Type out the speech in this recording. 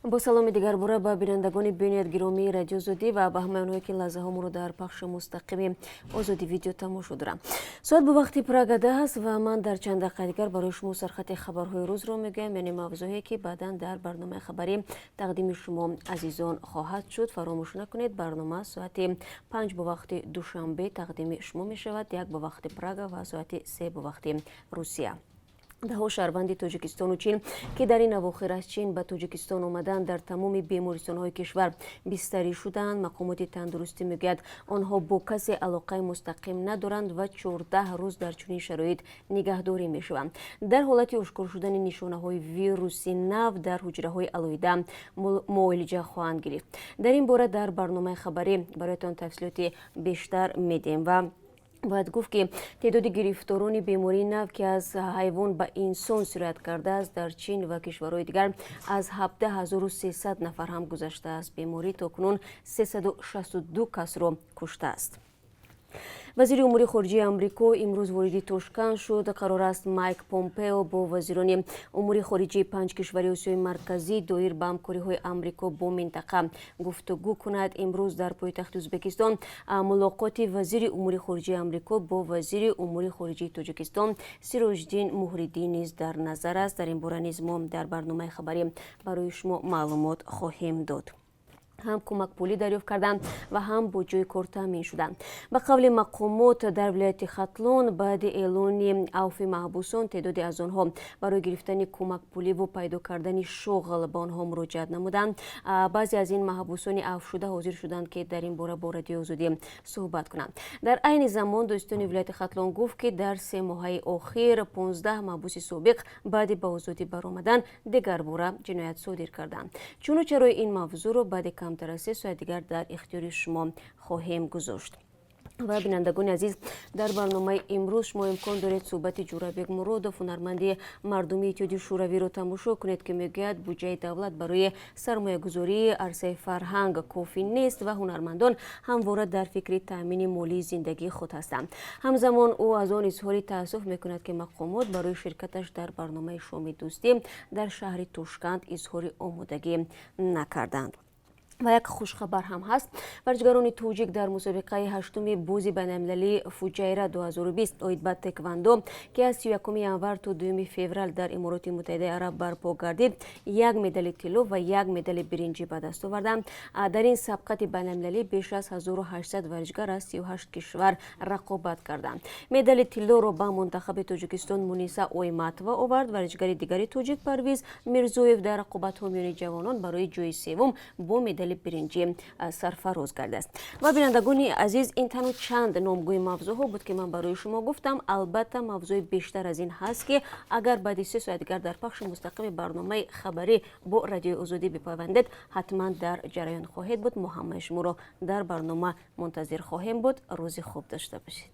Бо саломи дигарбора ба бинандагони бениҳоят гиромии Радио Озодӣ ва ба ҳамаи онҳое, ки лаҳзаҳо моро дар пахши мустақими Озодӣ Видео тамошо доранд. Соат бо вақти Прага 10 аст ва ман дар чанд дақиқа дигар барои шумо сархати хабарҳои рӯзро мегӯям, яъне мавзӯъе, ки баъдан дар барномаи хабарӣ тақдими шумо азизон хоҳад шуд. Фаромӯш накунед, барнома соати 5 бо вақти Душанбе тақдими шумо мешавад, 1 бо вақти Прага ва соати 3 бо вақти Русия. Даҳҳо шаҳрванди Тоҷикистону Чин, ки дар ин авохир аз Чин ба Тоҷикистон омаданд, дар тамоми бемористонҳои кишвар бистарӣ шуданд. Мақомоти тандурустӣ мегӯяд, онҳо бо касе алоқаи мустақим надоранд ва 14 рӯз дар чунин шароит нигаҳдорӣ мешаванд. Дар ҳолати ошкор шудани нишонаҳои вируси нав дар ҳуҷраҳои алоҳида муолиҷа хоҳанд гирифт. Дар ин бора дар барномаи хабарӣ бароятон тафсилоти бештар медиҳем. Ва бояд гуфт, ки теъдоди гирифторони бемории нав, ки аз ҳайвон ба инсон сироят кардааст, дар Чин ва кишварҳои дигар аз 17 300 нафар ҳам гузаштааст. Беморӣ то кунун 362 касро куштааст. Вазири умури хориҷии Амрико имрӯз вориди Тошканд шуд. Қарор аст, Майк Помпео бо вазирони умури хориҷии панҷ кишвари Осиёи Марказӣ доир ба ҳамкориҳои Амрико бо минтақа гуфтугӯ кунад. Имрӯз дар пойтахти Ӯзбекистон мулоқоти вазири умури хориҷии Амрико бо вазири умури хориҷии Тоҷикистон Сироҷиддин Муҳриддин низ дар назар аст. Дар ин бора низ мо дар барномаи хабарӣ барои шумо маълумот хоҳем дод. Ҳам кӯмакпулӣ дарёфт карданд ва ҳам бо ҷои кор таъмин шуданд. Ба қавли мақомот, дар вилояти Хатлон баъди эълони авфи маҳбусон теъдоде аз онҳо барои гирифтани кӯмакпуливу пайдо кардани шуғл ба онҳо муроҷиат намуданд. Баъзе аз ин маҳбусони авфшуда ҳозир шуданд, ки дар ин бора бо Радиои Озодӣ суҳбат кунанд. Дар айни замон додситони вилояти Хатлон гуфт, ки дар 3 моҳаи охир 15 маҳбуси собиқ баъди ба озодӣ баромадан дигарбора ҷиноят содир карданд. Чуну чарои ин мавзӯъро баъди камтар аз 3 соат дигар дар ихтиёри шумо хоҳем гузошт. Ва, бинандагони азиз, дар барномаи имрӯз шумо имкон доред суҳбати Ҷӯрабек Муродов, ҳунарманди мардумии Иттиҳоди Шӯравиро тамошо кунед, ки мегӯяд, буҷаи давлат барои сармоягузории арсаи фарҳанг кофӣ нест ва ҳунармандон ҳамвора дар фикри таъмини молии зиндагии худ ҳастанд. Ҳамзамон ӯ аз он изҳори таассуф мекунад, ки мақомот барои ширкаташ дар барномаи Шоми дӯстӣ дар шаҳри Тошканд изҳори омодагӣ накарданд. Ва як хушхабар ҳам ҳаст. Варзишгарони тоҷик дар мусобиқаи ҳаштуми бози байналмилалии Фуҷайра 2020 оид ба тэквандо, ки аз 31 январ то 2 феврал дар Имороти Муттаҳидаи Араб барпо гардид, як медали тилло ва як медали биринҷӣ ба даст оварданд. Дар ин сабқати байналмилалӣ беш аз 1800 варзишгар аз 38 кишвар рақобат карданд. Медали тиллоро ба мунтахаби Тоҷикистон Муниса Ойматова овард. Варзишгари дигари тоҷик Парвиз Мирзоев дар рақобатҳо миёни ҷавонон барои ҷои севум бо медали биринҷӣ сарфароз гардааст. Ва, бинандагони азиз, ин танҳо чанд номгӯи мавзӯъҳо буд, ки ман барои шумо гуфтам. Албатта, мавзӯи бештар аз ин ҳаст, ки агар баъди 3 соат дигар дар пахши мустақими барномаи хабарӣ бо Радиои Озодӣ бипайвандед, ҳатман дар ҷараён хоҳед буд. Мо ҳамаи шуморо дар барнома мунтазир хоҳем буд. Рӯзи хуб дошта бошед.